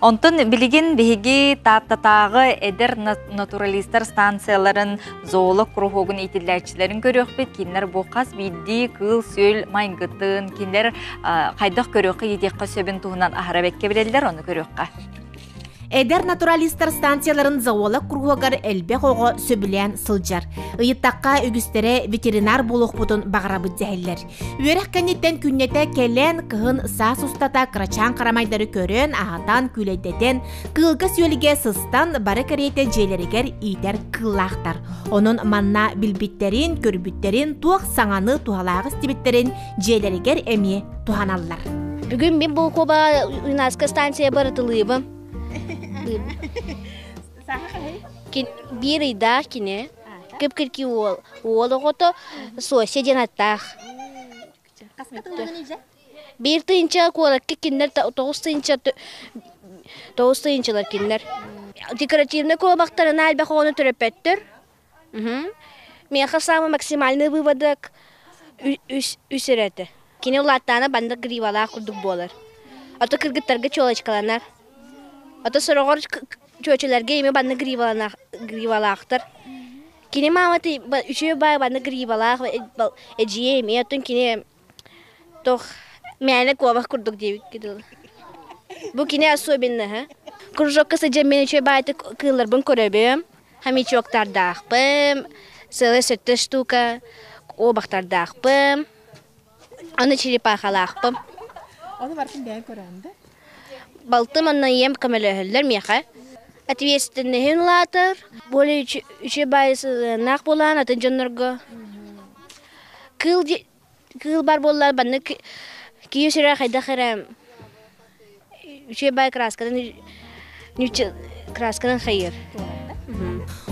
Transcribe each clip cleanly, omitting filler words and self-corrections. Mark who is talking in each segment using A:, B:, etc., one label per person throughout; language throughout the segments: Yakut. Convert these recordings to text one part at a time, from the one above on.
A: Онтон билигин биһиги Тааттатааҕы эдэр натуралистар станцияларын зоолог куруһуогун иитиллээччилэрин көрүөхпүт. Кинилэр бу хас биирдии кыыл-сүөл майгытын, кинилэр хайдах көрүөххэ, иитиэххэ сөбүн туһунан аһара бэккэ билэллэр, ону көрүөххэ.
B: Эдэр натуралистар станцияларын зоолог куруһуогар элбэх оҕо сөбүлээн сылдьар. Ыйыттахха үгүстэрэ ветеринар буолуохпутун баҕарабыт дэһэллэр. Үөрэх кэнниттэн күннэтэ кэлэн, кыһын саас устата кырачаан харамайдары көрөн, аһатан, күүлэйдэтэн, кыылга-сүөлгэ сыстан, бары кэриэтэ дьиэлэригэр иитэр кыыллаахтар. Онон манна билбиттэрин, көрбүттэрин, туох саҥаны, туһалааҕы истибиттэрин дьиэлэригэр эмиэ туһаналлар.
C: Бүгүн мин Булкуба Юнарская станция барытылыыбын. Биир ыйдаах кини. Кып-кырки уол. Уол оҕото Сося диэн аттаах. Биир тыынча куоракка кинилэр 9 тыынчалар кинилэр. Декоративный куобахтарына элбэх оҕону төрөппөттөр. Миэхэ самый максимальный выводок үс эрэ этэ. Кини улааттаана баннык гривалаах курдук буолар. Ото кыргыттарга чуолачкаланар. Ото сороҕор чүөчэлэргэ эмиэ баннык гривалаахтар. Кини маамата үчүгэй баай баннык гривалаах эдьиийэ эмиэ оттон кини туох мээнэ куобах курдук диэбиккэ дылы. Бу кини особенноһа. Кружокка сылдьан мин үчүгэй баайдык кыылларбын көрөбүм. Хомячоктардаахпын, сыала сэттэ штука куобахтардаахпын, аны черепахалаахпын.
D: Ону барытын бэйэҥ көрөҕүн да?
C: Балтым онно ийэм көмөлөһөллөр миэхэ. Ответственноһын улаатар, более үчүгэй баайы сыһыаннаах буолаан атын дьоннорго. Кыыл кыыл бар буоллар баннык киһи сүрэ хайдах эрэ үчүгэй баай красканан красканан хайыр.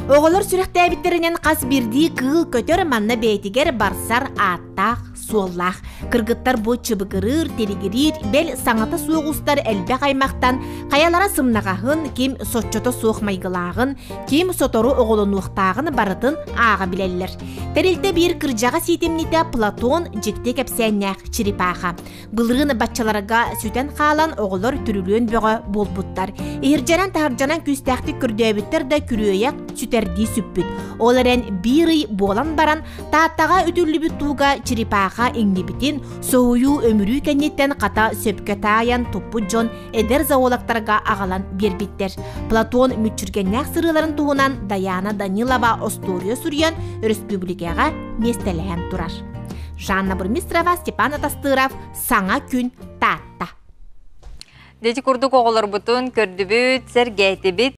B: Оҕолор сүрэхтээбиттэринэн хас биирдии кыыл көтөр манна бэйэтигэр барсар ааттаах, суоллаах. Кыргыттар бу чыбыгырыыр, тилигириир, бэл саҥата суох устар элбэх аймахтан хайалара сымнаҕаһын, ким соччото суох майгылааҕын, ким сотору оҕолонуохтааҕын барытын ааҕа билэллэр. Тэрилтэ биир кырдьаҕас иитимньитэ Платон дьикти кэпсээннээх черепаха. Былырыын баччаларга сүтэн хаалан оҕолор түрүлүөн бөҕө буолбуттар. Иһирдьэнэн-таһырдьанан күүстээхтик көрдөөбүттэр да күрүөйэх сүтэрдии сүппүт. Ол эрэн биир ый буолан баран Тааттаҕа үтүллүбүт тууга черепаха иҥнибитин, соһуйуу өмүрүү кэнниттэн хата сөпкө таайан туппут дьон эдэр зоологтарга аҕалан биэрбиттэр. Платон мүччүргэннээх сырыыларын туһунан Даяна Данилова остуоруйа суруйан өрөспүүбүлүкэҕэ миэстэлэһэн турар. Жанна Бурмистрова, Степан Атастыров, Саҥа күн, Таатта.
A: Дети курдук оҕолорбутун көрдүбүт, сэргээтибит.